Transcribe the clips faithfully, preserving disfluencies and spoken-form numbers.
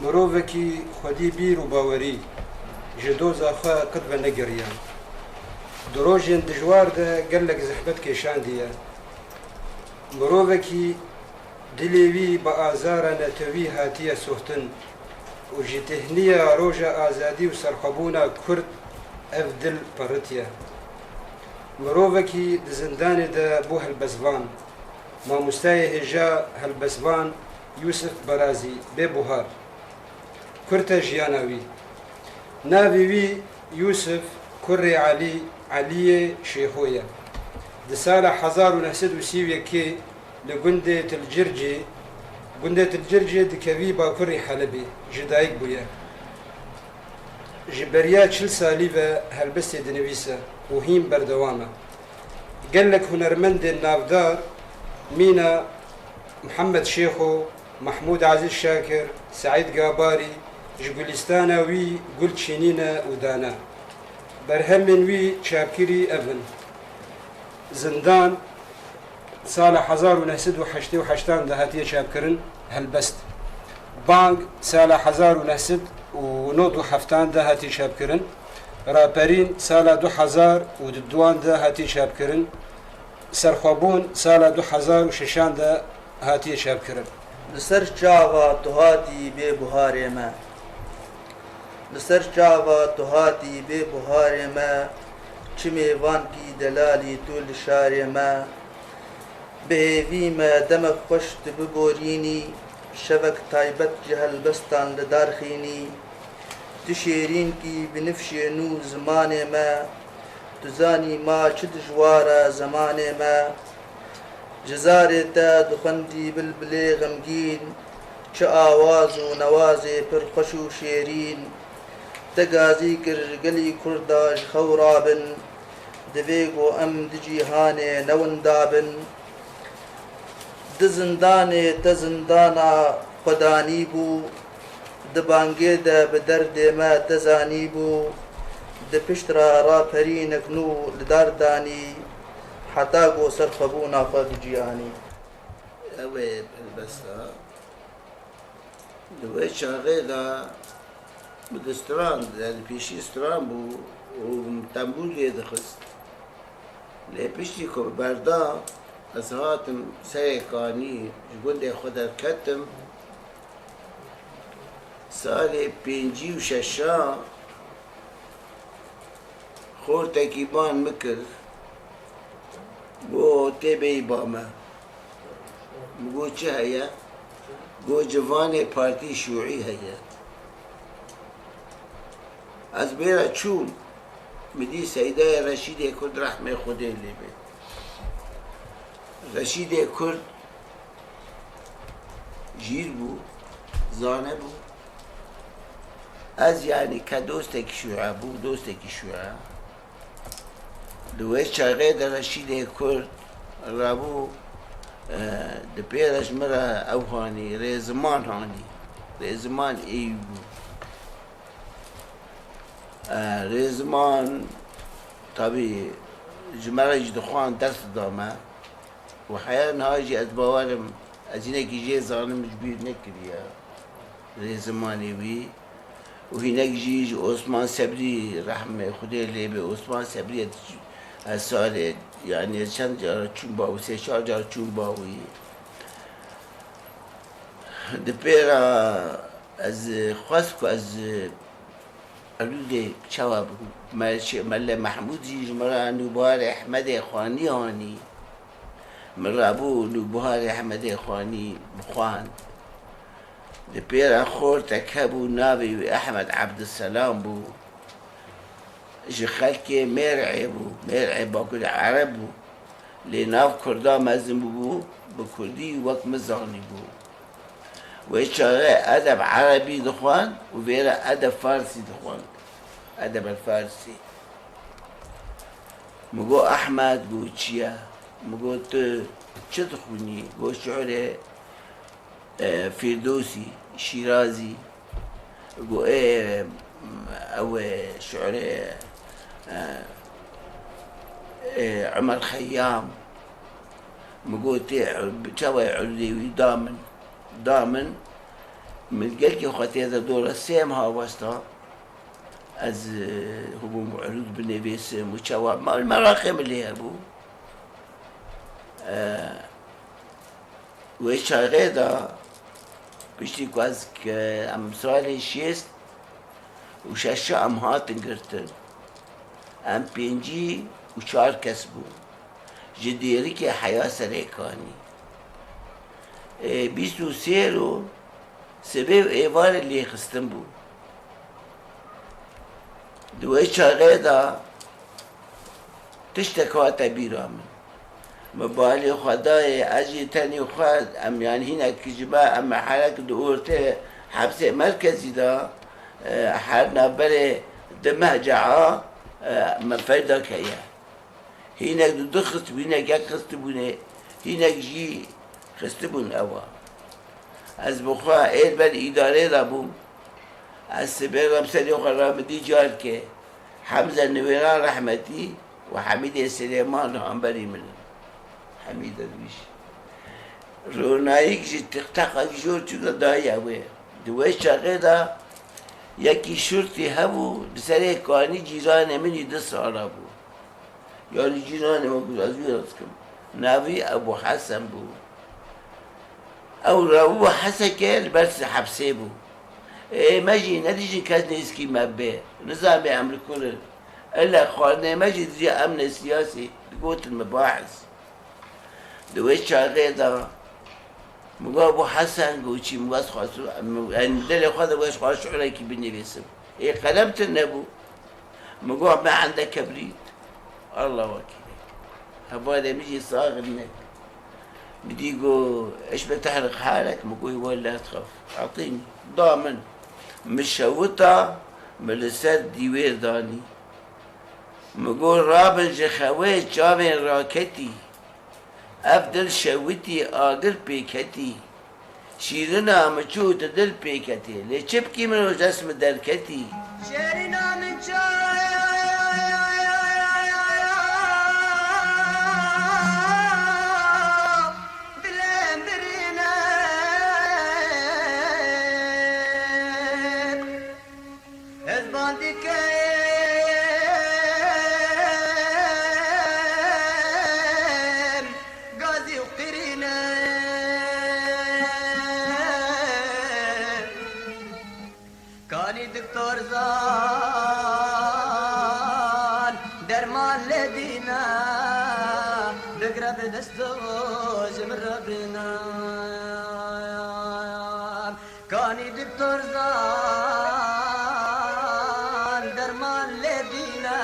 Mirovekî xwedî bîr û bawerî ji doza xwe qet venegeriya. Di rojên dijwar de gelek zehmet kêşandiye. Mirovekî dilê wî bi azara netewî hatiye soxtin û ji têhniya roja azadî û serxwebûna Kurd ev dil peritiye. Mirovekî di zindanê de bû helbestvan. Mamostayê hêja helbestvan Yûsif Barazî bê buhar. Kurte jiyana wî. Navê wî Yûsif kurê Elî, Eliyê Şêxo ye. Di sala hezar û neh sed û sî û yekê li gundê Tilcircê, gundê Tilcircê dikevî bakurê Helebê, ji dayik bûye. Ji beriya çil salî ve helbestê dinivîse û hîn berdewam e. Gelek hunermendên navdar mîna Mihemed Şêxo, Mehmûd Ezîz Şakir, Seîd Gabarî ji gulîstana wî gul çînîne û dane. Berhemên wî çapkirî ev in: Zindan, sala hezar û neh sed û heştê û heştan de hatiye çapkirin, Helbest. Bang, sala hezar û neh sed û nod û heftan de hatiye çapkirin. Raperîn, sala du hezar û duduan de hatiye çapkirin. Serxwebûn, sala du hezar û şeşan de hatiye çapkirin. Li ser çava tu hatî bê buharê me. Li ser çava tu hatî bê buharê me, çimê vankî delalî tu li şarê me. Bi hêvî me demek xweş tu biborînî, şevek taybet ji helbestan li dar xînî. Tu şêrînkî binifşê nû zimanê me, tu zanî ma çi dijwar e zemanê me. Ji zarê te dixwendî bilbilê xemgîn, çi awaz û newazê pir xweş û şêrîn. Te gazî kir gelî Kurda ji xew rabin, divê ku em di cîhanê ne winda bin. Di zindanê te zindana xwedanî bû, di bangê de bi derdê me te zanîbû, di pişt re raperînek nû li dar danî, heta ku serxwebûna xwe bi cî anî. Ew ê helbesta. Li wê çaxê de min distrand, yani pêşî stran bû û min tembûr lê dixist. Lê piştî ku berda, ez hatim serê kanî ji gundê xwe derketim. Salê pêncî û şeşan xortekî ban min kir, got, "Tê bêyî ba me." Min got, "Çi heye?" Got, "Civanê Partî Şûî heye." Ez bêra çûm, min dî Seydayê Reşîdê Kurd, rehmê Xwedê lê be. Reşîdê Kurd jîr bû, zane bû. Ez, yanî, ke dostekî şûe bû, dostekî şûe. Li wê çaxê de Reşîdê Kurd rabû, e, di pê re ji min re ew hanî, Rêziman hanî. Rêziman êyî bû. E, Rêziman, tabî, ji me re jî dixwand, ders dida me. Û heya niha jî ez bawer im, ez hinekî jê zanim ji bîr nekiriye rêzimanê wî. Û hinek jî ji Osman Sebrî, rehmê Xwedê lê be, Osman Sebrî ez, ez salê, yanî ez çend cara çûm ba wî, sê çar cara çûm ba wî. Di pê re ez xwest ku ez Erdûdê çawa bû? Me-, Mele Mehmûd jî ji min re Nûbihar Ehmedê Xanî anî. Min rabû Nûbihar Ehmedê Xanî bixwand. Di pê re xortek hebû, navê wî Ehmed Ebdiselam bû. Ji xelkê Mêr'ê bû. Mêr'ê Bakurê Ereb bû. Lê nav Kurda mezin bûbû, bi Kurdî wek min zanîbû. Wê çaxê edeb Erebî dixwend û vê re edeb Farsî dixwend. Edeb el Farsî. Min got, "Ehmed," got, "Çi ye?" Min got, "Tu çi dixwînî?" Got, "Şi'rê, e, Fîrdosî, Şîrazî." Got, "Ê, ew ê şi'rê, e, ê, Umer Xeyyam." Min got, "Tê, çawa ye erdê wî?" Da min. Da min. Min gelkî xwe tê de dora sê em hawesta. Ez, e, hûbûm erûd binivîsim û çawa ma-, meraqê min lê hebû. E, wê çaxê de piştî ku ez ke-, em salê şêst û şeş em hatin girtin. Em pêncî û çar kes bûn. Ji Dêrikê heya Serêkanî. Ê, bîst û sê ro sibê û êvarê lêxistin bû. Di wê çaxê de tiştek hate bîra min. Min balê xwe dayê, ez jî tenê xwe, em yan hînek ji me, em herek di ortê hepsê merkezî de, e, her navberê di mehce'a, e, me feyda keye. Hînek du du xistibû, hînek yek xistibûnê, hînek jî xistibûn ewa. Ez bi xwe êr ber îdarê de bûm. Ez sibê re serê xwe ramidî carkê. Hemze Niwêran rehmetî û Hemîdê Silêman li hemberî min in. Hemîd Derwîş. Ronayîk ji tiqteqek jor çû de daye wê. Di wê çaxê de yekî şurtî hebû, li Serêkanî cîranê min î du sala bû. Yanî cîranê min ku ez wî re dikim. Navî Ebû Hesen bû. Ew rabû Heseke li ber hepsê bû. Ê me jî nedijin kes nêzikî me bê. Nizanî em li kur in. Ella xwarinê me jî dijî emnê siyasî digotin mibahis. Di wê çaxê de min got, Ebû Hesen, got çi? Min got, ez xwastu, em, em dilê xwe de got, ez xwastu şi'rekî binivîsim. Ê qelem tune bû. Min got, me ende kebrît. Allah wekîlek. Hevalê min jî sax in nek. Min dî got, eş be tehriq halek, min got, welle txaf. Etînî. Da min. Min şewita, min li ser dîwêr danî. Min got, rabin ji xewê çavên raketî. Ev dil şewitî agir pê ketî. Şîrina min çû tu dil pê ketê. Lê çi bikî min roj dest min derketî. Şêrîna min çû dilê min birîne. Ez bandî kem gazî û qirîne. Kanî doktor zan derman lê dîne, bigre bi dest ji min re bîne. Kanî doktor zan derman lê dîne,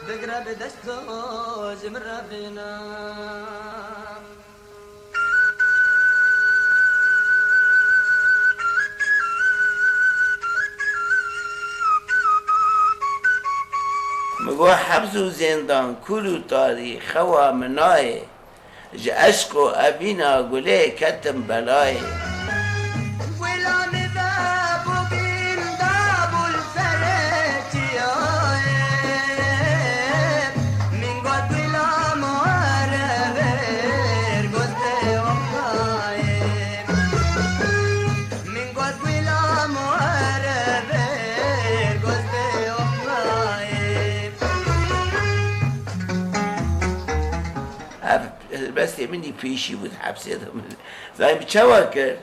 bigre bi dest ji min re bîne. Min got, heps û zêndan, kûr û tarî, xewa min nayê. Ji eşq û evîna gulê ketim belayê. Gulamî vebû bîn dabû li serê çiyayê. Min got, gulam were vêr gostê oxayê. Min got, gulam were vêr gostê oxayê. Ev helbestê min î pêşî bû di hepsê de min. Zanî bi çawa kir?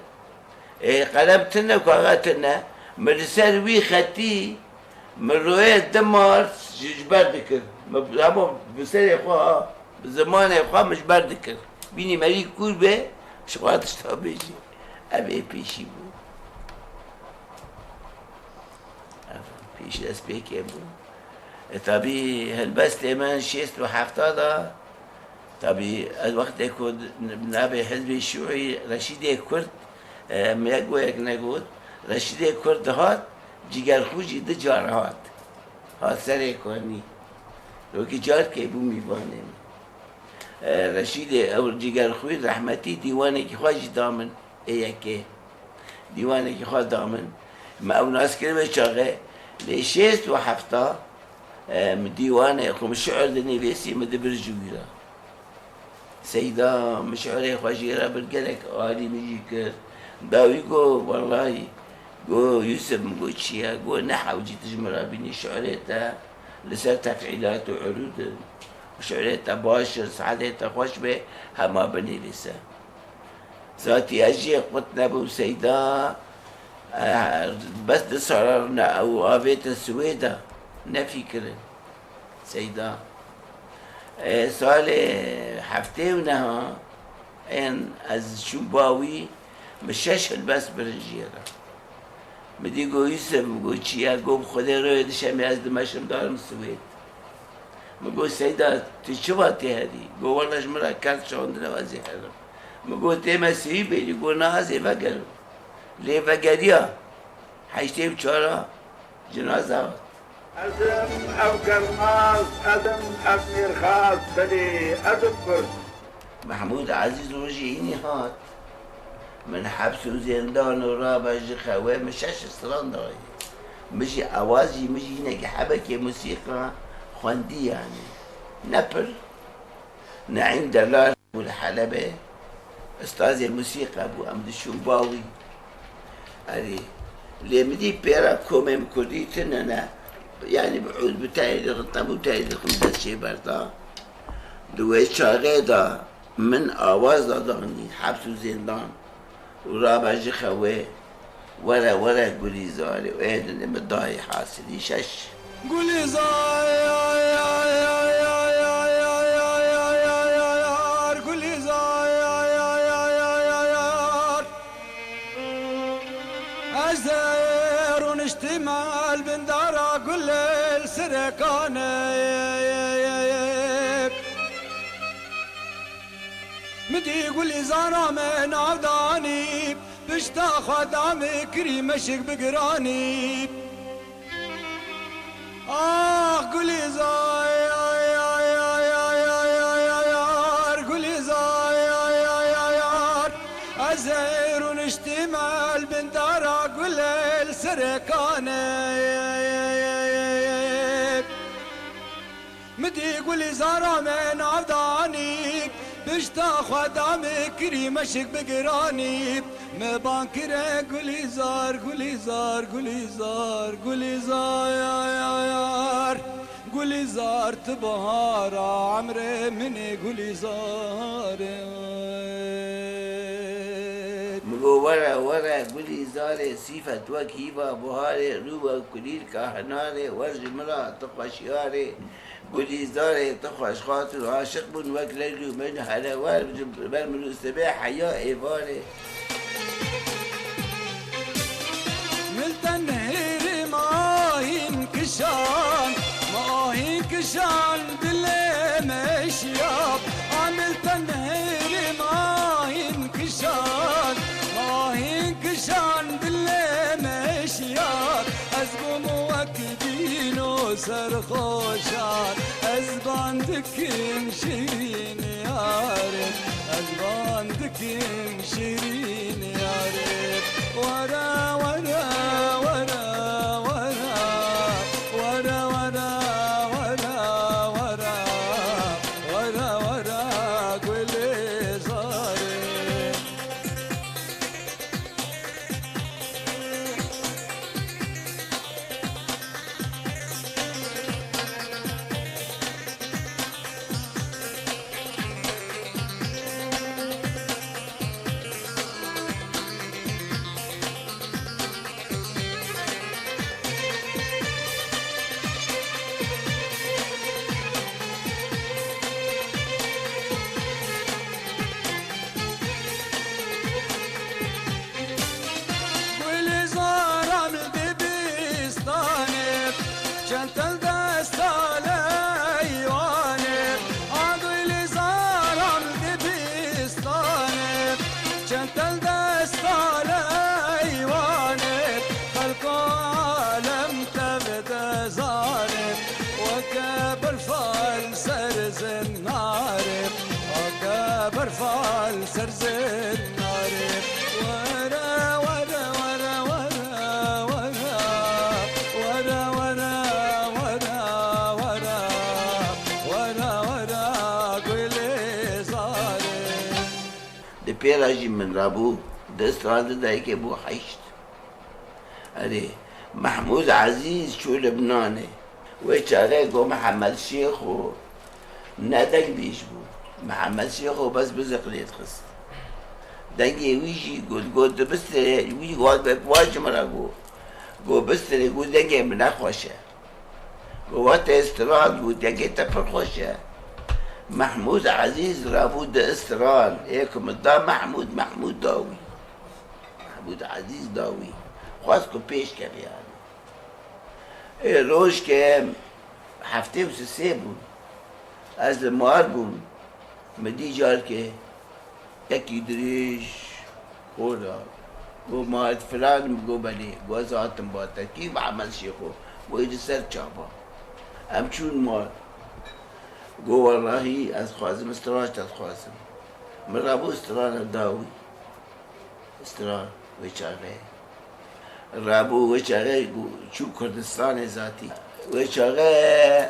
Ê, qelem tune, kaxa tune. Min li ser wî xetî, min royê di mars ji, ji ber dikir. Min hema bi serê xwe, bi zimanê xwe min ji ber dikir. Bînî merî kûr be, ji xwe tişta bêjî. Ev ê pêşî bû. Ev pêşî dest pêkê bû. E, tabî helbestê min şêst û hefta de, tabî ez wextê ku navê Hizbê Şûî Reşîdê Kurd, e, me yek go yek negot, Reşîdê Kurd dihat, Cigerxwî jî du car hat. Hat Serêkanî. Wekî carkê bû mîvanê min. E, Reşîdê ew Cigerxwî rehmetî dîwanekî xwe jî da min. Ê yekê. Dîwanekî xwe da min. Me ew nas kir vê çaxê. Lê şêst û hefta, e, min dîwanê xwe, min şi'ir dinivîsî, min dibir ji wî re. Seyda, min şi'irê xwe jê re bir, gelek alî min jî kir. Dawî got, wellahî, got, Yûsif, min got, çi ye? Got, ne hewcî tu ji min re bînî, şi'rê te li ser tef'îlat û urûd in. Şi'rê te baş in, saetê te xweş be, hema binivîse. Zatî ez jê qut nebûm, Seyda, eh, bes du sala rûne ew avêtin Swêda, nefîkirin. Seyda. E, salê heftê û neha, ên ez çûm ba wî, min şeş helbest birin jê re. Min dî got, Yûsif, min got, çi ye? Got, bi Xwedê royê dişemê ez dimeşim darim Swêd. Min got, Seyda, tu çi va tê herî? Got, wele ji min re kert şandine ez ê herim. Min got, tê me sihî bêlî? Got, na, ez ê vegerim. Lê vegeriya. Heştê û çar a cinaza hat. Ez im ev germaz, ez im ev mêrxas, belê ez im kurd. Mehmûd Ezîz rojê hînî hat. Min heps û zêndan û rabe ji xewe, min şeş stran dayê. Min jî awaz jî, min jî hinekî hebekê musîqa xwendî, yanî ne pir, Neîm Delal bû li Helebê, ustazê musîqe bû, em diçûn ba wî. Erê, lê min dî pêra komên kurdî tune ne, yanî bi ûd, bi teyê dixin, tebû teyê dixin, dest jê berda. Di wê çaxê de min awaz da danî, heps û zêndan. Û rabe ji xewê, were, were Gulîzarê, û ê dinê min dayê hasilî şeş. Gulîzar, Gulîzar, ez ê rûniştî me li bin dara gulê li Sirekanê. Min dî Gulîzara me nav danî, pişta xwe da min kirî meşik bi giranî. Ax Gulîzar, Gulîzar, ez ê rûniştî me li bin dara gulê li Sirekanê. Min dî Gulîzara me nav danî, pişta xwe da min kirî meşik bi giranî. Me bang kire Gulîzar, Gulîzar, Gulîzar, Gulîzar. Gulîzar, tu bihara emrê min î, Gulîzarê. Min got, were, were Gulîzarê, sîfet wek hîva biharê, rû wek kulîlka hinarê, wer ji min re tu xweşiyarê. Gulîzarê, tu xweşxatir û aşiq bûn wek Leyl û Mecnûn, hele wer ji ber min û sibê heya êvarê. Min tenhêrê mahîn kişand, mahîn kişand dilê me şiyab. A min tenhêrê mahîn kişand, mahîn kişand dilê me şiyab. Ez bûm wek dîno serxweşan, ez ban dikim şîrîn yarê, ez ban dikim şîrîn yarê. Were, were, were, were, were, were, were, were, were, were, were, Gulîzarê. Gulîzara min dibistanê, çend tel desta leywanê. A Gulîzara min dibistanê, çend tel desta leywanê. Xelko alem tev de zanê, weke berfa li ser zinarê. Weke berfa li ser zinarê. Were, were, were, were, were. Were, were, were, were. Were, were, Gulîzarê. Di pêra jî min rabû, Strandê dayikê bû heşt. Erê, Mehmûd Ezîz çû Libnanê. Wê çaxê got Mihemed Şêxo ne dengbêj bû. Mihemed Şêxo bes biziq lê dixist. Dengê wî jî got, got, tu bistirê, wî got, got, wan ji min re got. Got, bistirê, got, dengê min ne xweş e. Got, wextê strand, got, dengê te pir xweş e. Mehmûd Ezîz rabû di stran. Ê ku min da Mehmûd, Mehmûd da wî. Mehmûd Ezîz da wî. Xwest ku pêş keve yani. Ê rojke heftê û sisê bû. Ez li mar bûm. Min dî carkê yekî dirêj hora. Got, "Ma ez filan im?" Got, "Belê." Got, "Ez hatim ba te." "Kî?" "Mihemed Şêxo." Got, "Ê di ser çava." Em çûn mar. Got, "Wellahî ez dixwazim, stran ji te dixwazim." Min rabû strana da wî. Stran wê çaxê. Rabû wê çaxê ku çû Kurdistanê zatî. Wê çaxê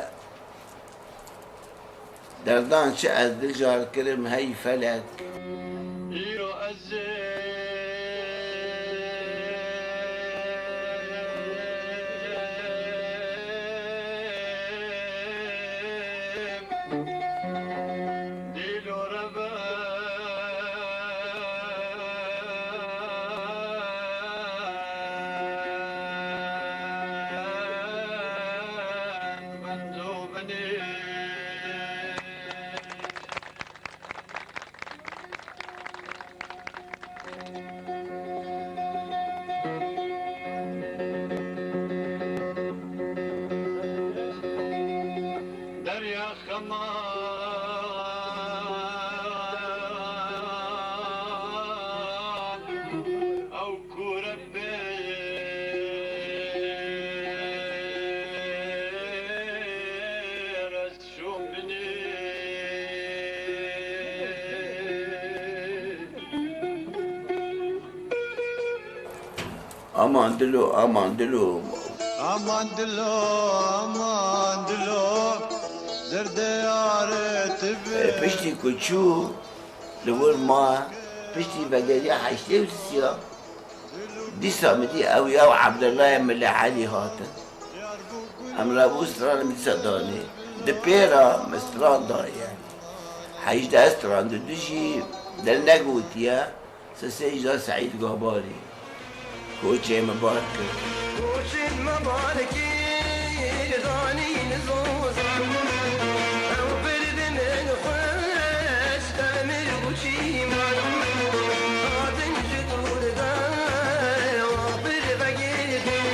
derdan çi ez dil jar kirim hey felek. Îro ez ê Dîlo rebe bendo binê. Derya xema ew kûre pê. Aman dilo, aman dilo. Aman dilo, aman dilo. Derdê yare tibê. E, piştî ku çû, li wir ma, piştî vegeriya heştê û sisiya. Dîsa min dî ew ya û Ebdullayê Mile Elî hatin. Em rabû stran min dîsa danê. Di pê re min stran da yani. Hejdeh stran di du jî dil negotiye. Sisê jî da Seîd Gabarî. Koçê min bar kir. Koçê min bar kir, danîn zozan. Ew pir bi min xweş, demir û çîman. Hatin ji dûr de, wa pir vegirtin.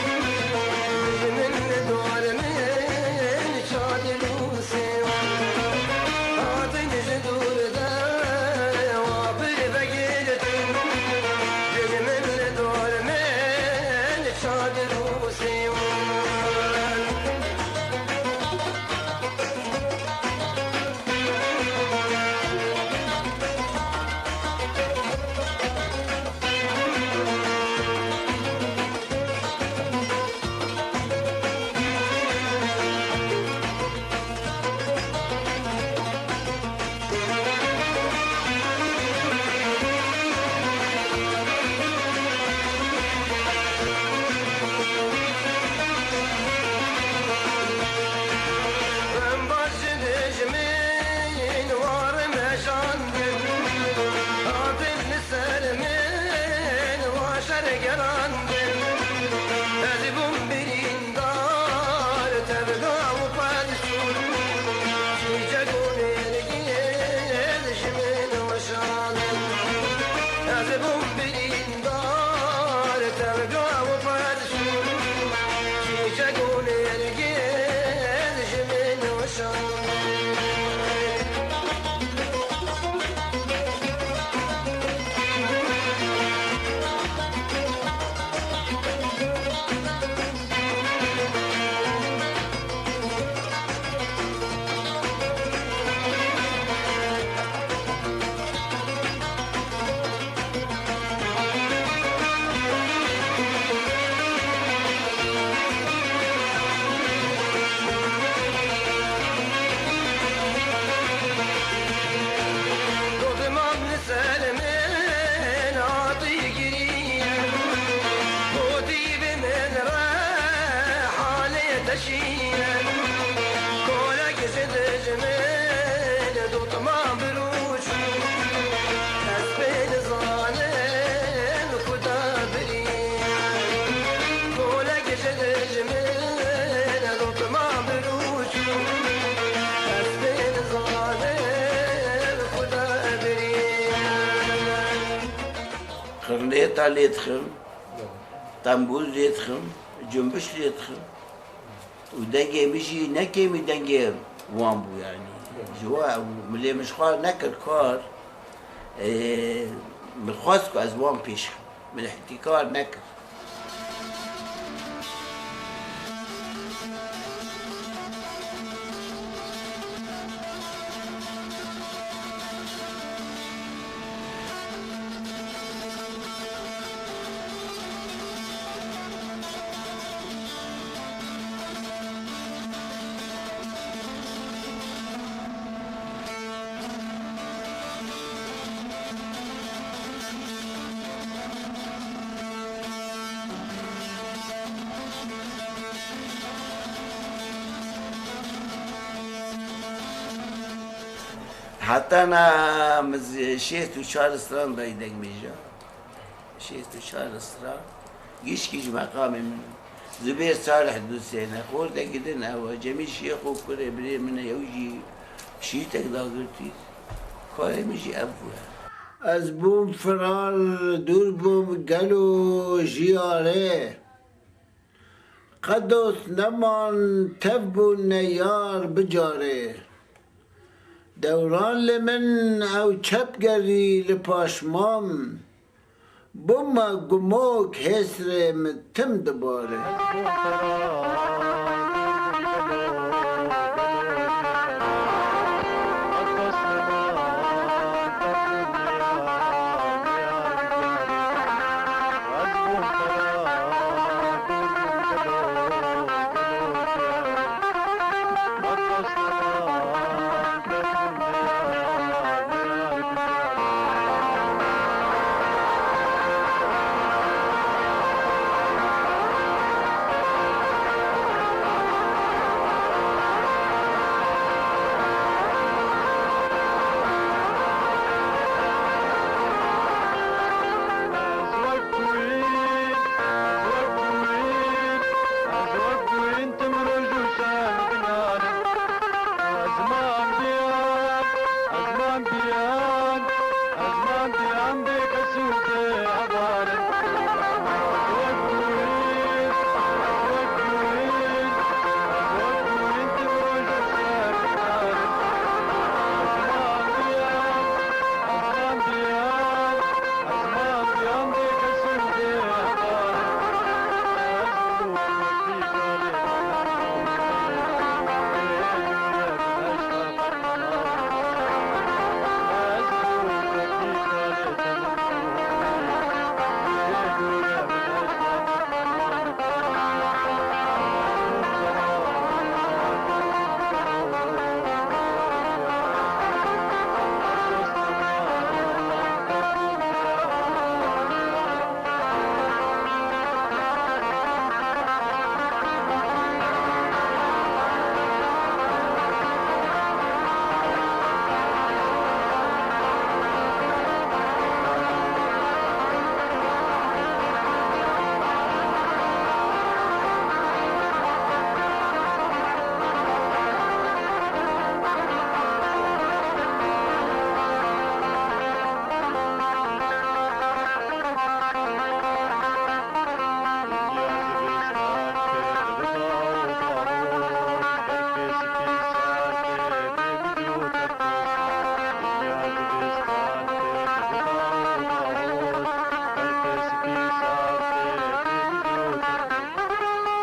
Ji min li dor min çadir û sêwan. Hatin ji dûr de, wa pir vegirtin. Ji min li dor min çadir û sêwan. Têta lê dixim, tembûr lê dixim, cumbiş lê dixim. Û dengê min jî ne kêmî dengê wan bû yanî. Ji wa milê min ji xwe nekir kar, ê, min xwest ku ez wan pêş xim. Min îhtîkar nekir. Heta na min şêst û çar stran dayî deng bêja. Şêst û çar stran. Gişkî ji meqamê min. Zubêr Salih du sêne. Xortekî din ew e. Cemîl Şêxo kurê birê min e. Ew jî şîtek dagirtî. Karê min jî ev bûye. Ez bûm firar, dûr bûm gelo jiyarê. Qe dost neman, tev bûn ne yar bicarê. Dewran li min ew çepgerî li paşmam. Bûme gumok hêsrê min tim dibare.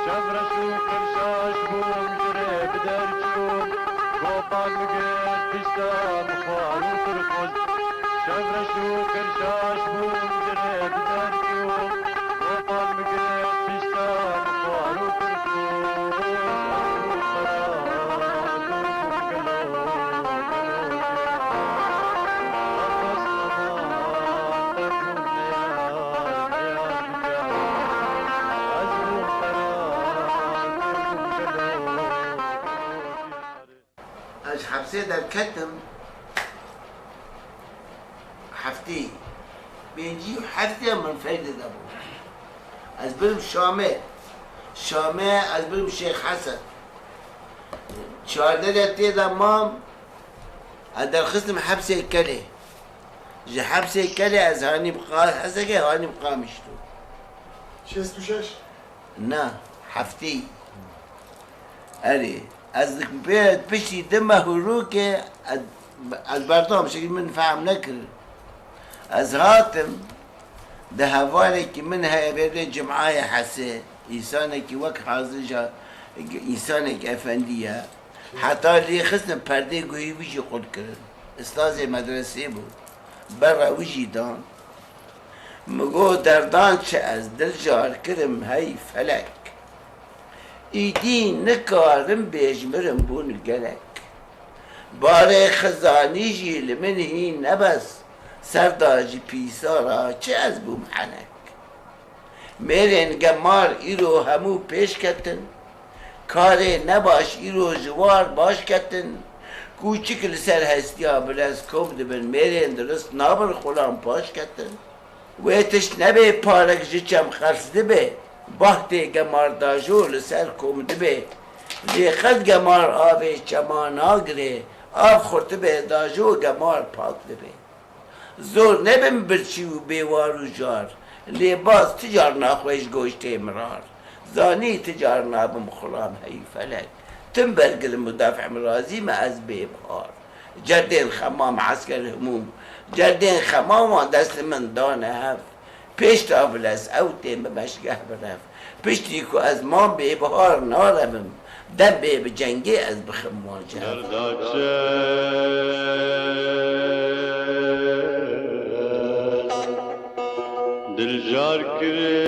Şevreş û qirşaş bûm, ji rê bi derçûm. Gopan min girt pişta min xwar û pir xwest. Şevreş û qirşaş bûm, ji rê bi derçûm. Gopan min girt pişta min xwar û pir xwest. Ez ji hepsê derketim, heftê pêncî û heftê min Feydê de bû. Ez birim Şamê. Şamê ez birim Şêx Hesen. Çardeh de tê de mam, ez derxistim hepsê Kelê. Ji hepsê Kelê ez hanîm Qa-, Hesekê hanîm Qamişlo. Şêst û şeş? Na, heftê. Erê, ez pê-, piştî di meh û rokê ez, ez berdam şekil min fehm nekir. Ez hatim, di hevalekî min heye bê Cimayê Hesê, însanekî wek hazir ja, însanekî efendî ye. Heta lê xistin perdê guhî wî jî qul kirin. Istazê medresê bû. Berra wî jî dan. Min got, derdan çi ez dil jar kirim hey felek. Îdî nikarim bêjmirim bûn gelek. Barê xizanî jî li min hîn nebes. Serda ji pîsara çi ez bûm henek. Mêrên gemar îro hemû pêş ketin. Karê nebaş îro ji war baş ketin. Kûçik li ser hestiya bilez kom dibin. Mêrên dirist nabin xulam paş ketin. Wê tişt nebê parek ji çem xels dibe. Bahtê gemar dajo li ser kom dibe. Lê qet gemar avê çema nagirê. Av xurtibe dajo gemar pak dibe. Zor nebim birçî û bêwar û jar, lê baz ti car naxweş goştê mirar. Zanî ti car nabim xulam hey felek. Tim bergirim û dafim razî me ez bê bihar. Cerdên xemam esker himûm, cerdên xemaman dest min dane hev. Pêş tavilez ew tên bi meşgeh bi rev. Piştî ku ez mam bê bihar narevim, dem bê bi cengê ez bixim wan ji hev. Derda çi diljar kirê.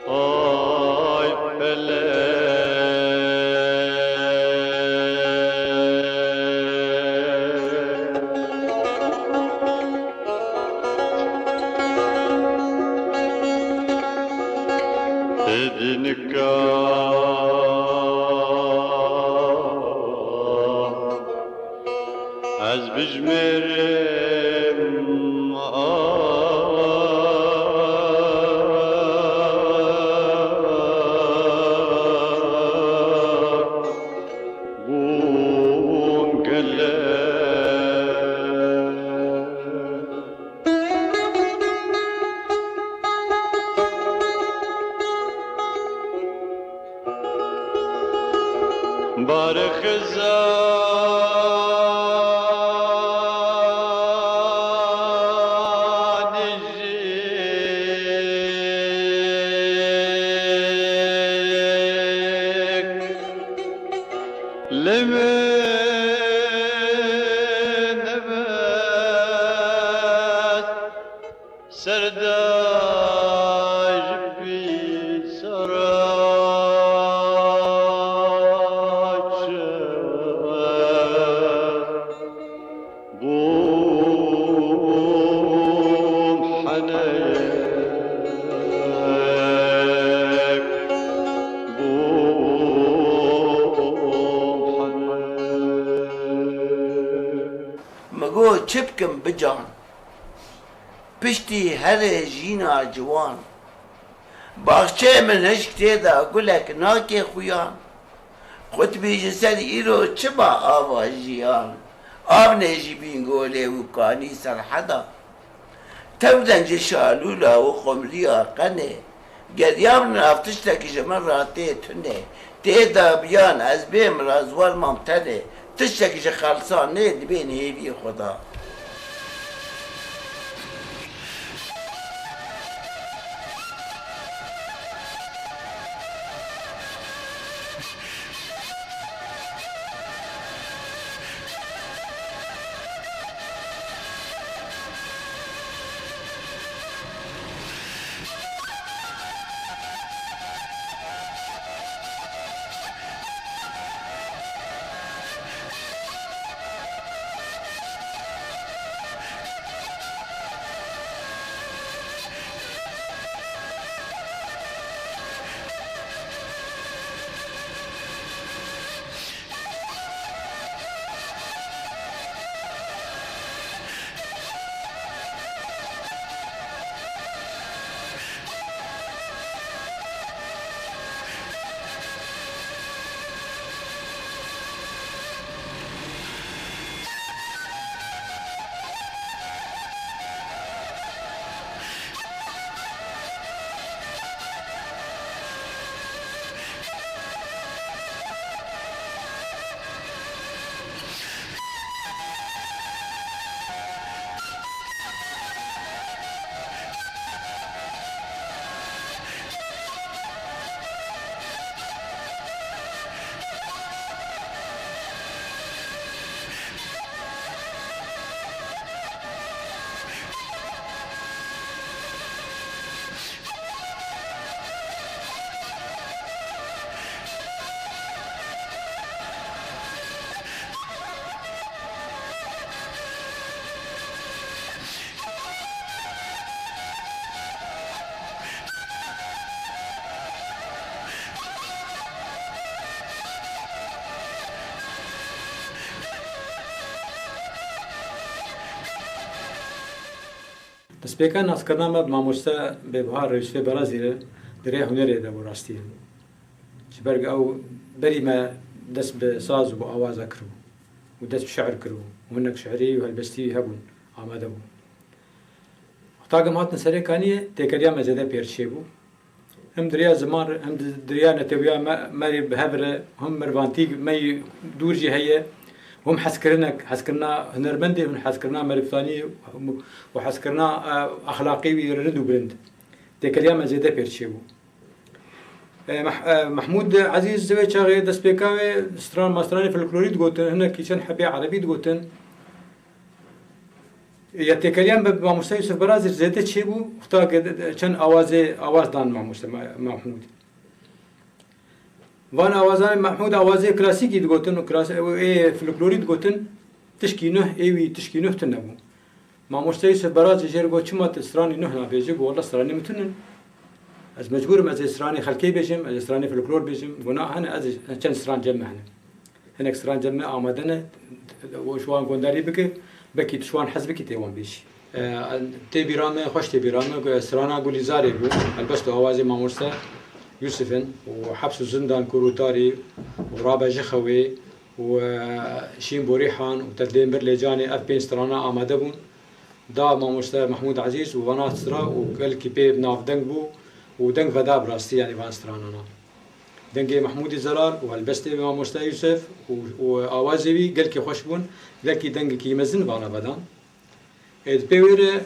Ay felek. Hêdî nika ez bijmêrim a bûn gelek. Barê xizanî jî li min nebest. Serdar pîsara çi bûm henek, bûm henek. Min got, çi bikim bican? Piştî herê jîna ciwan. Baxçeyê min hişk tê de gulek nake xuyan. Qutbî ji ser îro çima ava jiyan? Av nêjî Bîngolê û kanî Serheda. Tew dencê şalûla û qumriya qenê. Geriya min nav tiştekî ji min re tê tunê. Tê dabiyan ez bêm razwar mam tenê. Tiştekî ji xelsan nê dibên hêviyê xwe da. Destpêka naskirina me bi mamoste Bêbihar Yûsifê Berazî re di rêya hunerê de bû rastî. Ji ber ku ew berî me dest bi saz û bi awaza kiribû û dest bi şiir kiribû û hinek şiirî û helbestî wî hebûn, amade bû. Wexta ku em hatin serê kaniyê, têkeliya me zêde pêr çêbû. Hem di riya ziman re, hem di, di riya netewiya me, me rê bi hev re, hem merivantî me yî dûr jî heye, hem hezkirinek, hezkirina hunermendê, hem hezkirina merivtanî û hezkirina, e, exlaqî wî rind û bilind. Têkeliya me zêde pêr çêbû. E, Meh-, e, Mehmûd Ezîz wê çaxê destpêka wê stran, ma stranê folklorî digotin, hinekî çend hebê erebî digotin. Ya têkeliyan bi mamoste Yûsif Berazî zêde çêbû, wexta ke de, de, çend awazê, awaz dan mamoste Ma-, Mahmûd. Van awazanê Mahmûd awazê klasîkî digotin û klas-, ê folklorî digotin, tişkî nuh, ê wî tişkî nuh tune bû. Mamoste Yûsif Berazî jê re got, "Çima tu stranî nuh nabêjî?" Got, "Walla stranê min tune ne. Ez mecbûr im ez ê stranê xelkê bêjim, ez ê stranê folklor bêjim." Got, "Na, hene, ez ê çend stran cem me hene." Hinek stran cem me amade ne, û ji wan gondarî bike, belkî tu ji wan hez bikî tê wan bêjî. E, tê bîra me, xweş tê bîra me, ku strana Gulîzarê bû, helbest û awazê mamoste Yûsif in û Heps û Zindan, Kûr û Tarî û Rabe ji Xewê û, e, Şîn Borîhan û Tedlên Bir Lê Canê, ev pênc strana amade bûn. Da mamoste Mehmûd Ezîz û vana stra û gelkî pê navdeng bû û deng veda bi rastî, yanî van stranana. Dengê Mehmûdî Zelal û helbestê mamoste Yûsif û, û awazê wî gelkî xweş bûn, gelkî dengekî mezin vana vedan. Ê, di pê wê re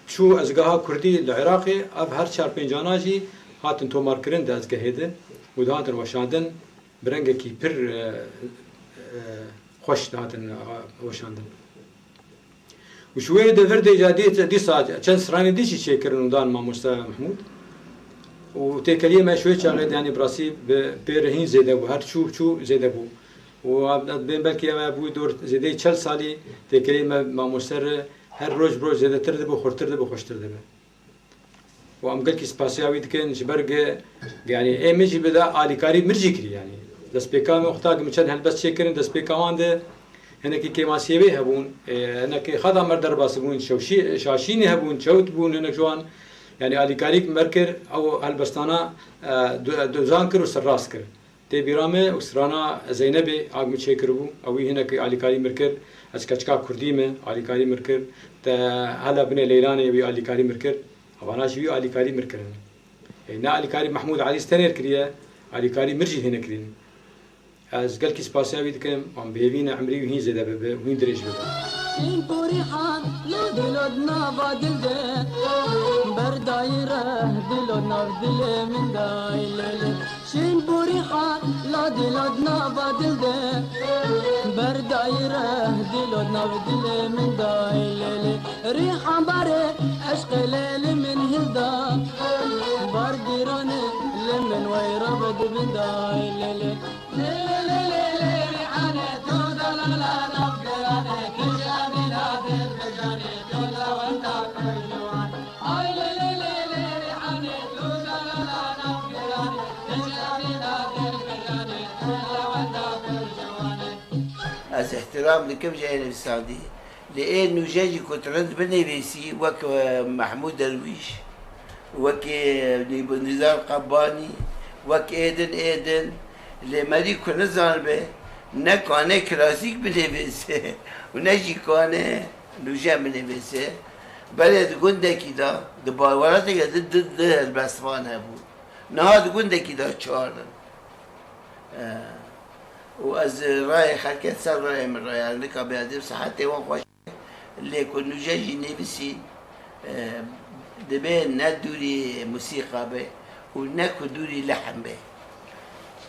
çû ezgeha kurdî li Iraqê, ev her çar pêncana jî hatin tomarkirin di ezgehê de û dihatin weşandin, bi rengekî pir, e, e, xweş dihatin, e, weşandin. Û ji wê de vir de ca dî-, dîsa çend stranê dî jî çêkirin û dan mamoste Mehmûd. Û têkeliyê me ji wê çaxê de, yanî bi rastî bi pêre hîn zêde bû, her çû çû zêde bû. Û dibên belkî ev bû dor zêdeyî çel salî, têkeliyê me mamoste re her roj bi roj zêdetir dibe, xurtir dibe, xweştir dibe. Û em gelkî spasiya wî dikin, ji ber ge-, yanî ê min jî bi da alîkarî mir jî kirî, yanî destpêka min wexta ku min çend helbest çêkirin, destpêka wan de hinekî kêmasiyê wê hebûn, ê, hinekî xeda mir derbas bûn, şewşî-, şaşînê hebûn, çewt bûn, hinek ji wan, yanî alîkarî mir kir, ew helbestana, e, du-, dozan kir û serrast kir. Tê bîra me û strana Zeynebê a min çêkiribû, ewî hinek alîkarî mir kir, ez keçika kurdî me, alîkarî mir kir, te hela binê leylanê wî alîkarî mir kir, evana jî wî alîkarî mir kirin. Ê, ne alîkarî Mehmûd Elî tenêr kiriye, alîkarî mir jî hêne kirîn. Ez gelkî spasiya wî dikim, wan bi hêvî ne emrî wî hîn zêde bibe û hîn dirêj bibe. Şîn porîhan, lod lod nava dil de, berdayî reh dilod nav dilê min dayî lê lê. Şîn porîhan, lod lod nava dil de, berdayî reh dilod nav dilê min dayî lê lê. Rîhan barê eşqê lê li min hilda, bar gîranê li min weyra be dibin dayî lê lê. Ez îhtiram dikim ji ê nivîsandî. Lê ê nûje jî ku tu rind binivîsî, wek, e, Mehmûd Derwîş, wekî, e, Nî-, Nîzar Qebanî, wek ê din, ê din, lê merî ku nizanibe, ne kane klasîk binivîse û ne jî kane nûje binivîse. Belê di gundekî de, di bawerateke di, di, di helbestvan hebû. Niha di gundekî de çar in. E, û ez rayê xelkê ser rayê min raya, nika bêdib sihetê wan xweş. Lê ku nûje jî nivîsî, e, divê ne dûrî musîqa be û ne ku dûrî lehn be.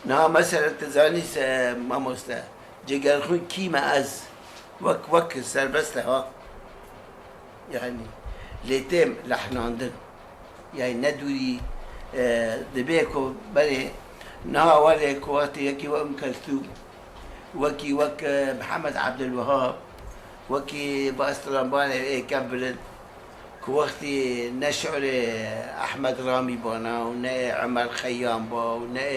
Niha mesela tu zanî se mamoste, Cegerxwîn kî me ez, wek, wek serbest e ha. Yanî lê têm lehnandin. Yanî ne dûrî, e, divê ku berê niha were ku wextê yekî wek Ûm Kelthûm, wekî wek, e, Mihemed Ebdulwehab, wekî bi stranbanê ê kevbilind, ku wextî ne şi'rê Ehmed Ramî bana û ne Emer Xeyyam ba û ne,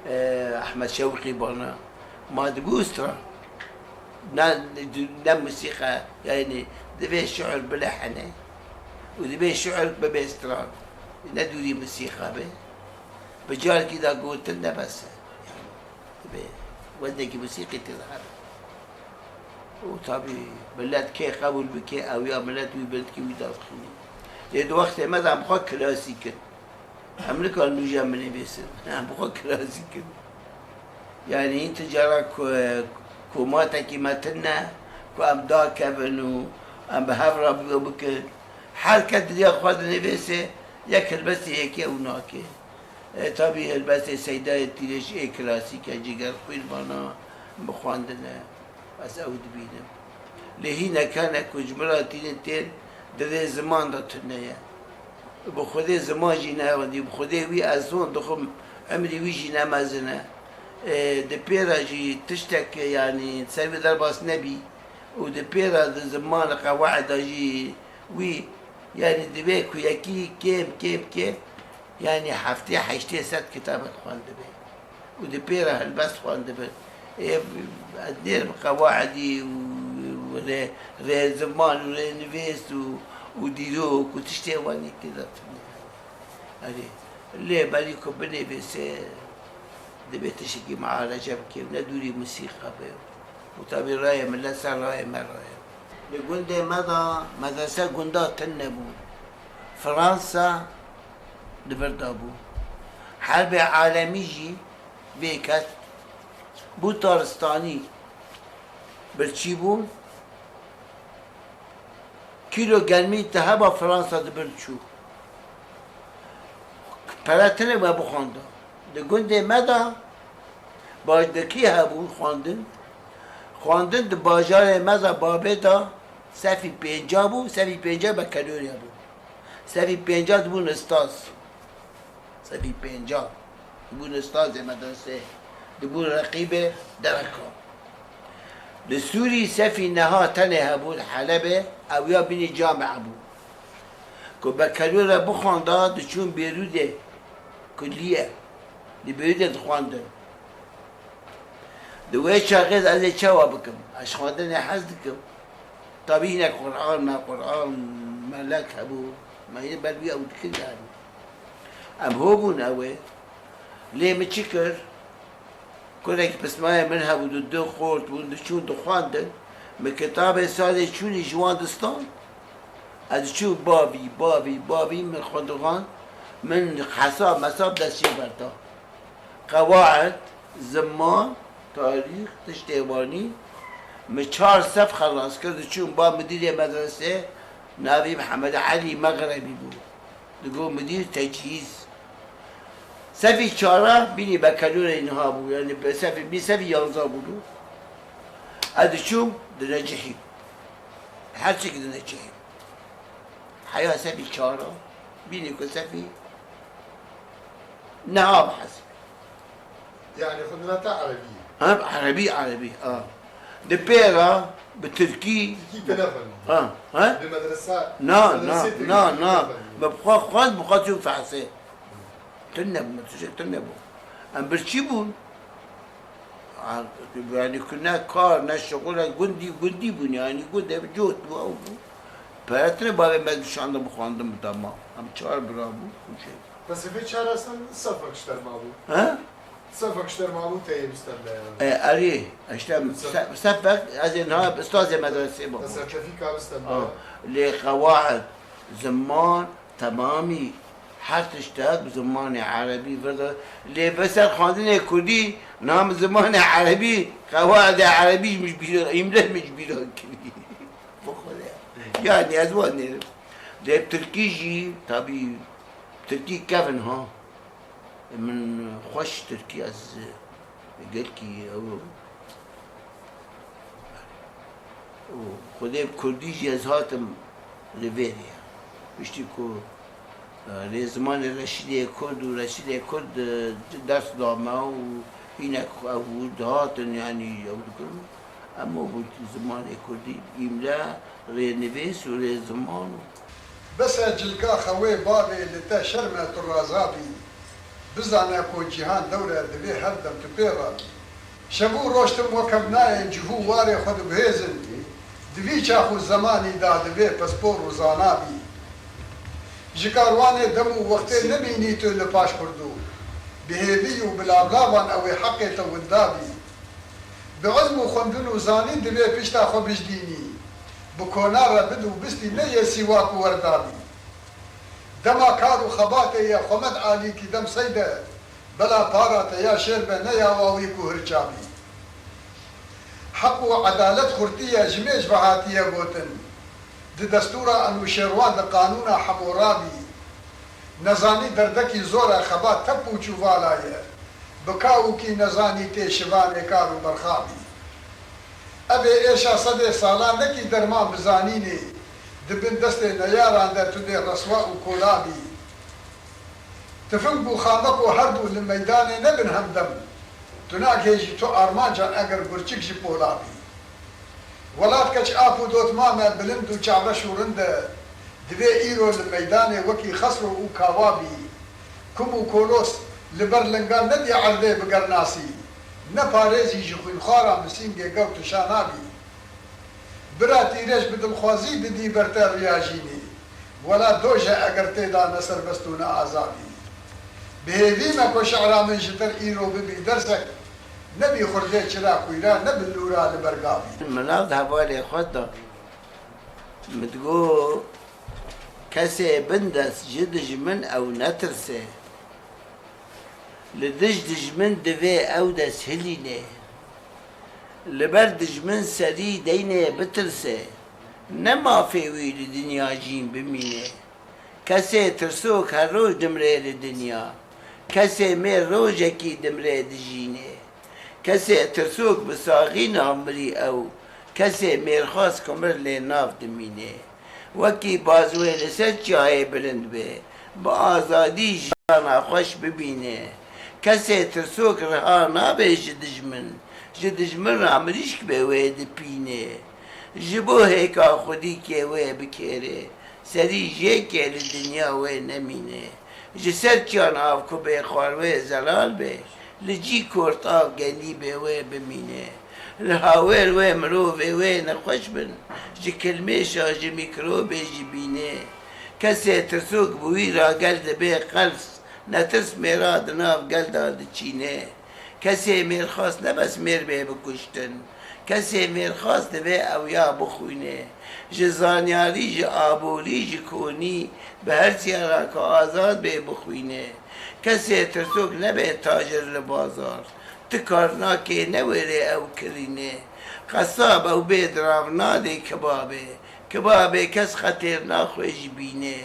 e, Ehmed Şewqî bana, ma dibû stran. Ne, ne musîqe, yanî divê şi'r bilehene. Û dibê şiir bibe stran. Ne dûrî musîqa be. Bi carekî de gotin ne bes e. Yanî, dibê weznekî musîqî tê de hebe. Û tabî milet kê qebûl bike, ew ya milet wî bilindkî wî dadixînî. Lê di wextê me de em xwe klasîk in. Em nikarin nûjen binivîsin. Em bi xwe klasîk in. Yanî hîn ti cara ku, komatekî me tune, ku em dakevin û em bi hev re bikin. Her kes diya xwe dinivîse, yek helbestê yekê ew nake. E, tabî helbestê Seydayê Tîrêj ê klasîk e, Cigerxwîn vana, bi xwendin e. Ez ew dibînim. Lê hînek hene ku ji min re tînin tên, di vê ziman de tune ye. Bi Xwedê ziman jî newendî, bi Xwedê wî ez hon dixwim, emrî wî jî ne mezin e. Ê, di pê re jî tiştek, yanî ser wî derbas nebî û di pê re di ziman qewaida jî wî, yanî divê ku yekî kêm, kêm, kêm, yanî heftê heştê sed kitabek xwendibe. Û di pê re helbest xwendibin. Ê, ez nêrim qewaidî û rê-, rêziman û rênivîs û, û dîrok û tiştê wanî tê de tune. Erê, lê berî ku binivîse, divê tiştekî mualece bike û ne dûrî musîqa be. Û tabî rayê milet ser rayê me raye. Li gundê me de medrese gunda tune bû. Fransa li vir de bû. Herbê alemî jî vê ket bû taristanî, birçî bû. Kîlo germî te heba Fransa dibir çû. Pere tune we bixwanda. Di gundê me de bajdekî hebû xwendin. Xwendin di bajarê me de babê de sefî pênca bû, sefî pênca bekelorya bû. Sefî pênca dibûn ustaz. Sefî pênca dibûn ustazê medresê, dibûn reqîbê dereka. Li Sûrî sefî neha tenê hebû li Helebê, ew ya bînî camia bû. Ku bekelûre bixwanda, diçûn Bêrûdê kulliye, li Bêrûdê dixwandin. Di wê çaxê de ez ê çawa bikim? Ez xwendinê hez dikim. Tabî hinek Quran, me Quran, melek hebû. Me yê ber wî ew dikir yani. Em ho bûn ew ê. Lê min çi kir? Kurek pismayê min hebû, du, du xort bûn, diçûn dixwendin. Min kitabê salê çûnî ji wan distan. Ez diçûm bavî, bavî, bavî min xwe dixwend. Min hesab mesab dest jê berda. Qewaid, ziman, tarîx, tiştê wanî. Min çar sef xelas kir, diçûm ba midîrê medresê, navî Mihemed Elî Mexrebî bû. Digot midîr tecîz. Sefî çara bînî bekelûrê niha bû, yanî be sefî, bî sefî yanza bû. Ez diçûm dinecihîm. Her çik dinecihîm. Heya sefî çara, bînî ku sefî niha bihesibî. Yani xwe dinata Erebî. Ha, Erebî, Erebî, ha. Di pê re bi Tirkî. Tirkî te nexwendî. Ha, ha? Di medresa, Na, medresê na, Tirkî na, te na. Nexwendî. Me bi xwe xwend, bi xwe çûm fehsê. Tune bû, me tiştek tune bû. Em birçî bûn. Ha, yani ku ne kar, ne şixul, gundî, gundî bûn yani, gundê cot bû, ew bû. Pere tune bavê me dişanda bixwandin bi dema. Em çar bira bûn, û şey. Felsefê çar esan sefek ji te re mabû. He? Sefek ji te re mabû te yê bistende yani. E, erê, işte, Sef- se-, sefek, ez ê niha ustazê medresê bibûm. Te serkefî ka bistende. Ha, lê qewaid, ziman, temamî, her tiştek bi zimanê erebî vir de. Lê bi ser xwendinê kurdî, niha min zimanê erebî, qewaidê erebî ji min ji bîra, îmle min ji bîra kirî. Bi Xwedê. Yani ez wan nêrim. Lê bi tirkî jî, tabî, tirkî kevin ha. Min xweş tirkî ez gelkî ew û Xwedê bi kurdî jî ez hatim li vêrê. Piştî ku, e, rêzimanê Reşîdê Kurd û Reşîdê Kurd, e, ders da me û hinek ew dihatin, yanî ew dikirin. Em û bi zimanê kurdî, îmle, rênivîs û rêziman û Bes e cilka xewê bavê li te şerm e tu raza bî. Bizane ku cîhan dewre divê her dem tu pê re bî. Şev û roj tim wek hev nayên cih û warê xwe diguhêzin. Di vî çax û zemanî de divê pispor û zana bî. Ji karwanê dem û wextê nemînî tu li paş Kurdo. Bi hêvî û bi lavlavan ew ê heqê te winda bî. Bi ilm û xwendin û zanîn divê pişta xwe bijdînî. Bi kona re bid û bistî ne yê sîwak û werda bî. Dema kar û xebatê ye Xwemed Alîkî dem seyde, bela para te ya şêr be ne ya wawîk û hirça bî. Heq û edalet xurtî ye, ji mêj ve hatiye gotin. Di destûra Enûşêrwan de qanûna Hemûrabî. Nezanî derdekî zor e, xebat tep û çûvala ye. Bi ka û kî nezanî tê şivanê kar û berxabî. Ev ê êşa sedê salan nekî derman bi zanînê. Di bin destê neyaran de tu dê reswa û kola bî. Tifing û xameko her du li meydanê nebin hemdem. Tu nagihêjî tu armancan eger gurçik ji pola bî. Welat keç ap û dotmam e bilind û çavreş û rind e. Divê îro li meydanê wekî Xesro û Kawa bî. Kum û Kolos li ber lingan nediye erdê bi gernasî. Ne parêzî ji xwînxwaran bi sîngê gewt û şana bî. Bira tîrêj bi dilxwazî didî ber te riya jînî. Wela doj e eger tê de ne serbest û ne azad î. Bi hêvî me ku şi'ra min ji te re îro bibî dersek, ne bî xurdê çira xwîra, ne bi lûra li ber gavî. Min nav di hevalê xwe de min digot, kesê bindest ji dijmin ew netirse. Li dij dijmin divê ew dest hilîne. Li ber dijmin serî deynê bitirse. Ne mafê wî li dinya jîn bimîne. Kesê tirsok her roj dimrê li dinya. Kesê mêr rojekî dimrê dijîne. Kesê tirsok bi saxî nav mirî ew. Kesê mêrxas kumir lê nav dimîne. Wekî bazwê li ser çiyayê bilind be, bi azadî jiyana xweş bibîne. Kesê tirsok riha nabe ji dijmin, ji dijmin re mirîşk be wê dipîne. Ji bo hêka xwedîkê wê bikêre, serî jêkê li dinya wê nemîne. Ji ser çiyan av ku bê xwar wê zelal be, li cî kort av genî bê wê bimîne. Li hawêr wê mirovê wê nexweş bin, ji kilmêşa ji mîkrobê jî bîne. Kesê tirsok bi wî ra gel dibe qels, netirs mêra di nav gel de diçîne. Kesê mêrxas ne bes mêr bê bikuştin. Kesê mêrxas divê ew ya bixwîne. Ji zanyarî, ji aborî, ji konî, bi her çiya re ku azad bê bixwîne. Kesê tirsok nebe tajir li bazar. Ti kar nake newêrê ew kirîne. Qesab ew bê dirav nadê kebabê. Kebabê kes xetêr naxwe ji bîne.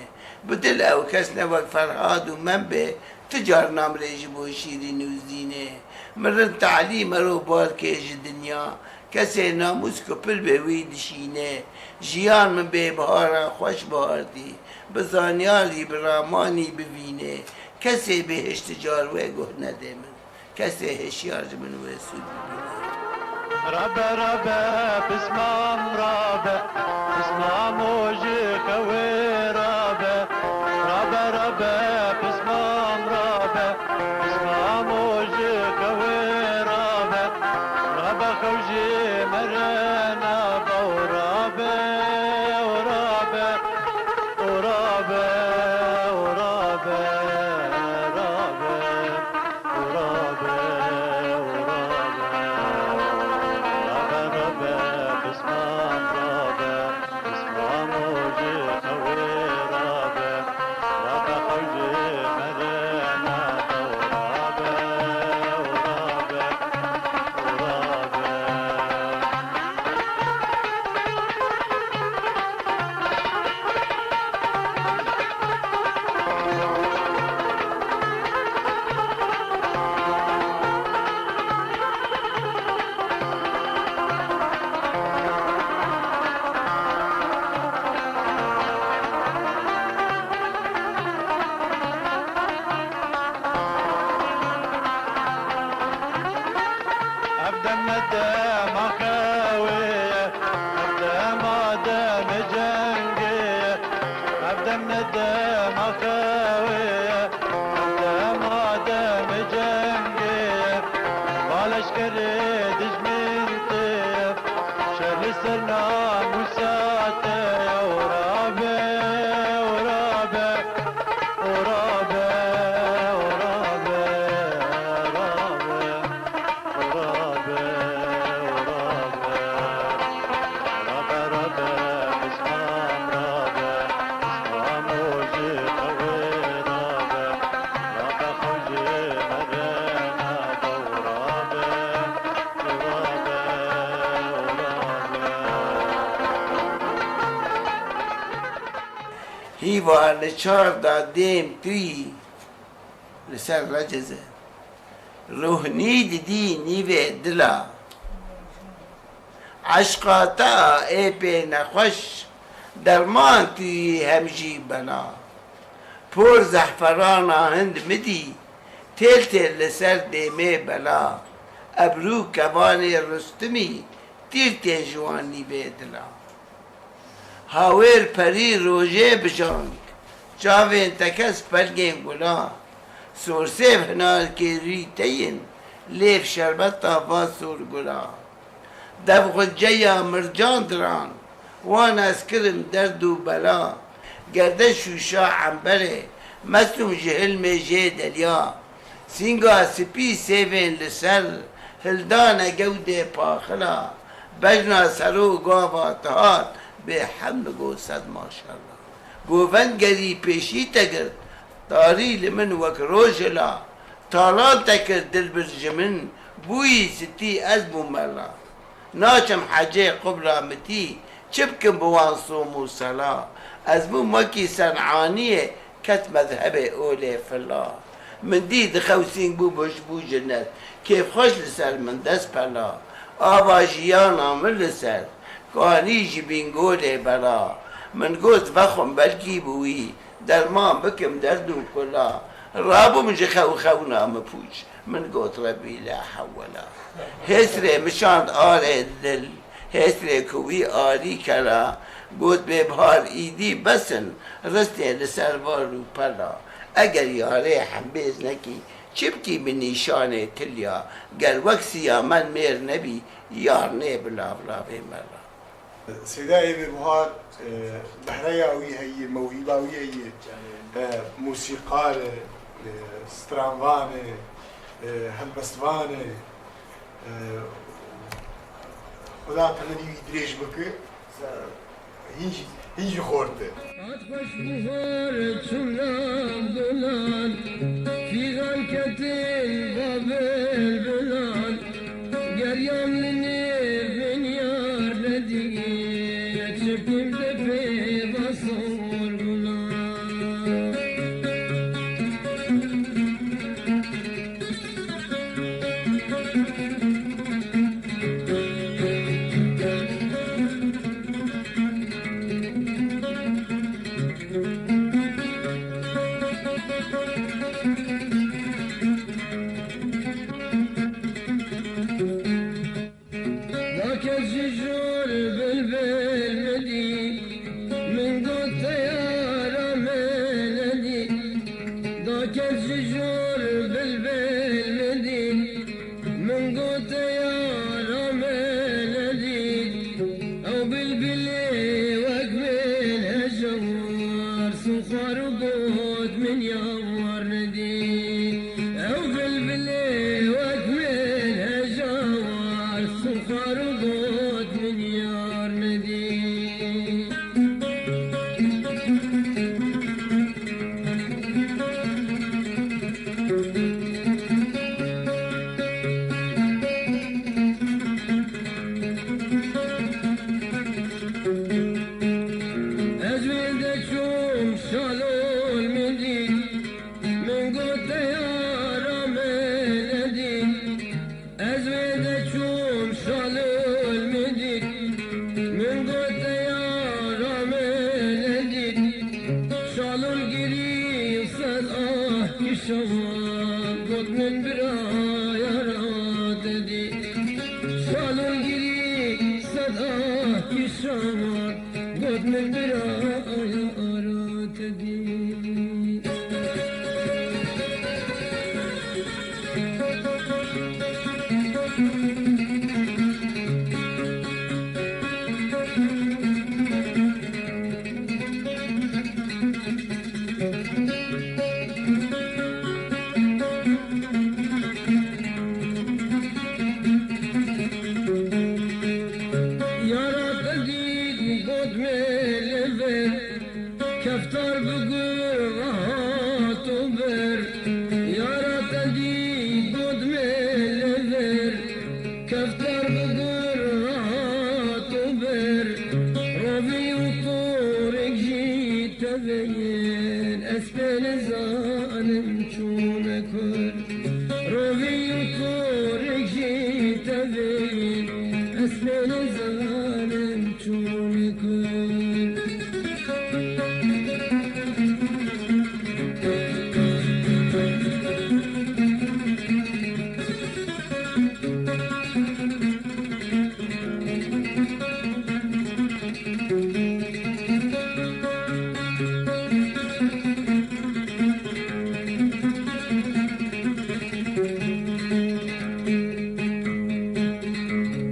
Bi dil ew kes ne wek Ferhad û Mem be, ti car namrê ji bo şîrîn û zînê. Mirin talî mero barkê ji dinya, kesê namûs ku pir be wî dişîne. Jiyan min bê bihara xweş bihartî, bi zanyarî, bi ramanî bivîne. Kesê bêhişt car wê guh nedê min. Kesê hişyar ji min wê sûd bibîne. Rabe, rabe, pismam rabe, pismamo ji xewê rabe. Rabe, rabe, pismam rabe, pismamo ji xewê rabe. Rabe xew ji me re nabe û rabe, û rabe, û rabe, û rabe, û rabe. Ev dem ne dema xewê ye, ev dema demê cengê ye. Ev dem ne dema xewê ye, ev dema demê cengê ye. Baleşkerê dijmin tê ye, şer li ser namûsa te ye. Û rabe, û rabe. Hîva li çar da dêm tu yî li ser reciz e. Ruhnî didî nîvê dila. Eşqa te a ê pê nexweş, derman tu yî hem jî bela. Por zehferana hind midî, têl têl li ser dêmê bela. Ebrû kevanê Rustimî, tîr tên ji wan nîvê dila. Hawêr perî rojê bijand, çavên te kes pelgên gula. Sorsêv hinarkê rî te yin, lêv şerbeta va sorgula. Dev xunceya mircan diran, wan ez kirim derd û bela. Gerde şûşa emberê, mesûm ji hilmê jê delya. Sînga spî sêvên li ser, hildane gewdê paxila. Bejna serok gava dihat, bêhemd got sed maşallah. Govend gerî pêşî te girt, tarî li min wek rojhila. Talan te kir dilbir ji min, bûyî sitî ez bûm mela. Naçim hecê qubla mitî, çi bikim bi wan som û sela? Ez bûm wekî Senaniyê, ket mezhebê olê fila. Min dî dixewsîn bû bûj bû jinnet, kêfxweş li ser min dest pela. Ava jiyana min li ser, kanî ji bîngolê bela. Min got vexwim belkî bi wî, derman bikim derd û kula. Rabûm ji xew xewna min pûç. Min got Rebî la hewwela. Hêsrê min şand arê dil. Hêsrê ku wî arî kela. Got bê bihar îdî bes in. Ristê li ser var û pela. Eger yarê hembêz nekî, çi bikî bi nîşanê tilya? Ger wek Siyamen mêr nebî, yar nê bi lavlavê mela. Sêdayê Bêbuhar, e, behreya wî heye, mewhîba wî heye, e, mûsîqar e, e, stranvan e, e, helbestvan e, e, Xuda temenî wî dirêj bike, hîn jî, hîn jî xort e. Hat xweş bihar çû nav gulan, fîgan ketin va bilbilan. Geriyam li nêvên yar nedî, çepim de pê va sorgula. Da kes ji jor bilbil min dî, min got te yara min nedî. Da kes ji jor bilbil min dî, min got te yara min nedî. Ew bilbilê wek min heja war, sixwar û got min yar nedî. Ew bilbilê wek min heja war, sixwar û got min yar nedî. Ez wê de çûm şalol min dî, min got te yara min nedî. Ez wê de çûm şalol min dî, min got te yara min nedî. Şalol girî sed ah kişawa, got min bira yara te dî. Şalol girî sed ah kişawa, got min bira yara te dî. Yara te dît got me li vir, keftar bigur ve hat û bir. Yara te dît got me li vir, keftar bigur ve hat û bir. Rovî û torek jî te Teveyên, ez pê nizanim çûme kur. Rovî û torek jî teveyên, ez pê nizanim çûme kur.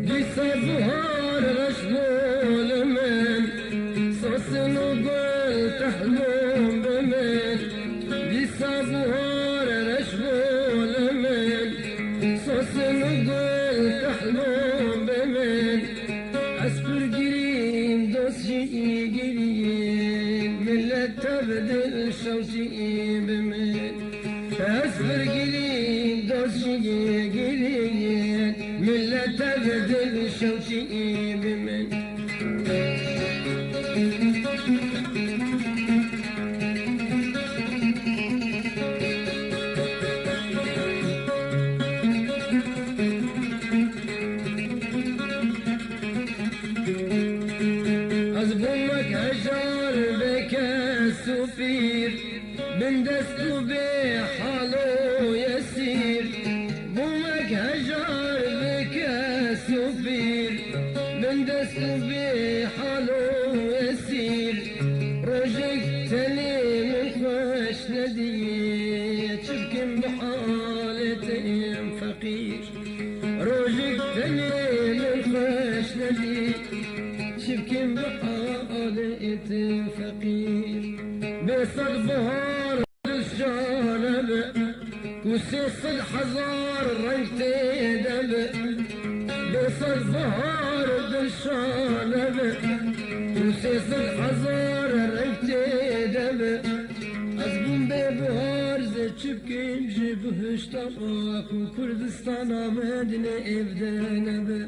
Dîsa buhar reş bû li min, sosin û gul tehlûn bi min. Dîsa buhar reş bû li min, sosin û gul tehlûn bi min. Ez pir girîm, dost jî girîm, millet tev dil şewtî bi min. Ez pir girîm, dost jî girîm, millet tev dil şewtî bi min. Ez bûm wek hejar bê kes û pîr, bindest û bê hal û yesîr. Bûm wek hejar bê kes û pîr, bindest û bê hal û yesîr. Rojek tenê min xweş nedî, çi bikim bi halê te êm feqîr. Rojek tenê min xweş nedî, çi bikim bi halê te feqîr. Bê sed bihar dilşane be, ku sê sed hezar reng tê de be. Bê sed bihar dilşane be, ku sê sed hezar reng tê de be. Ez bûm bê bihar, zê çi bikim ji bihişta a ku Kurdistana me dinê êv de nebe.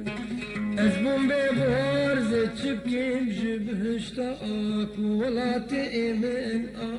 Ez bûm bê bihar, zê çi bikim ji bihişta a ku welatê ê min a